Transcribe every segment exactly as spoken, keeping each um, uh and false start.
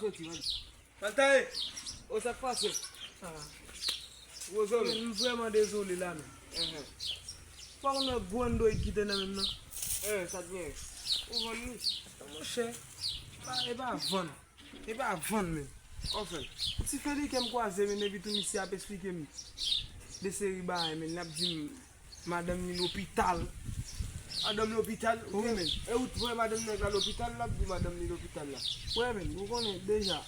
Soti, man. Maltaye! O, sa k pase? Ah. Wozo, men. M vrèman dezole la, men. Enhen. Fò w nan gwo android ki te nan men m nan. Enhen, sa t genyen? Ou vann li? Monchè, e pa, e pa vann. E pa vann, men. Anfen. Ti Felike m kwaze, men, epi tou misye ap esplike m de seri bagay, men. L ap di m madanm ni lopital. Madanm lopital? Wi, men. E ou t voye madanm nèg la lopital, l ap di madanm ni lopital la. Wè, men, ou konnen, deja,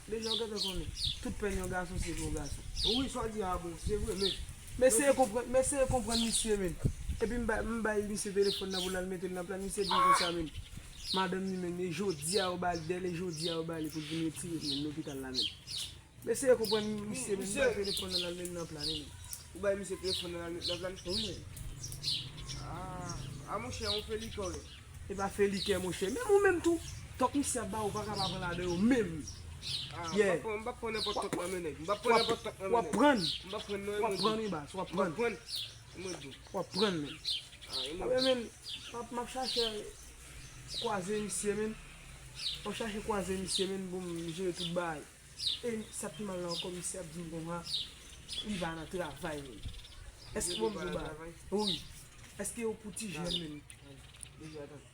deja, ou gentan konnen. Tout pèn yon gason, se pou yon gason. Wi, sa w di a bon, se vre, men. M eseye konprann, m eseye konprann misye, men. Epi m bay, m bay misye telefòn nan pou l al mete l nan plan, misye di m konsa, men. Madanm ni, men, e jodi a yo ba l, dèyè jodi a yo ba li pou l vin retire l, men, lopital la, men. M eseye konprann misye, men, m bay telefòn nan, l al mete l nan plan, men. Ou bay misye telefòn nan, l al mete l nan plan? Wi, men. Ah, ah, monchè, yon Felike, wi. E pa Felike, monchè. Menm ou menm tou, tòk misye ap ba ou, ou pa ka pa pran ladan yo menm. Ah, m p ap pran, m p ap pran nenpòt tòk nan men nèg. M p ap pran nenpòt tòk nan men nèg. W ap prann. M p ap prann, non, e mwen di w. W ap prann, baz, w ap prann. M p ap prann. E mwen di w. W ap prann, men. Ah, e mwen di w. Ape, men, m ap, m ap chache kwaze misye, men. M ap chache kwaze misye, men, pou m jere tout bagay. E sa pi mal la ankò, misye ap di m konsa, li pa nan travay, men. Èske, bon, m di w bagay? Wi. Èske yo pou ti jèn, men? Deja, atann.